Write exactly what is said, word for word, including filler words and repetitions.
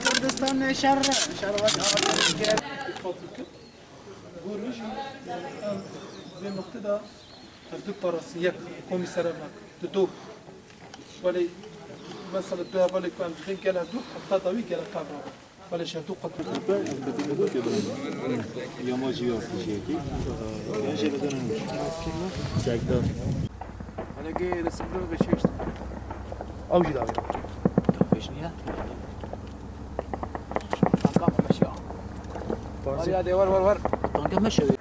Kurdistan ne şer, şer bak. Gorî jî em vê noqtê de hevdû parastin, yek komî serevnak, dido. Welê mesela du hevalê ku em didin gel hevdû, heta dawî gel qebra. Welê ji hevdû qat. Yamacı yok bir şey ki. Önce de dönmüş. Çekti. Hele gel resimde ve şey işte. Avcı da. Yok, beş niye? Kanka meşe. Var ya de, var, var, var. Kanka meşe.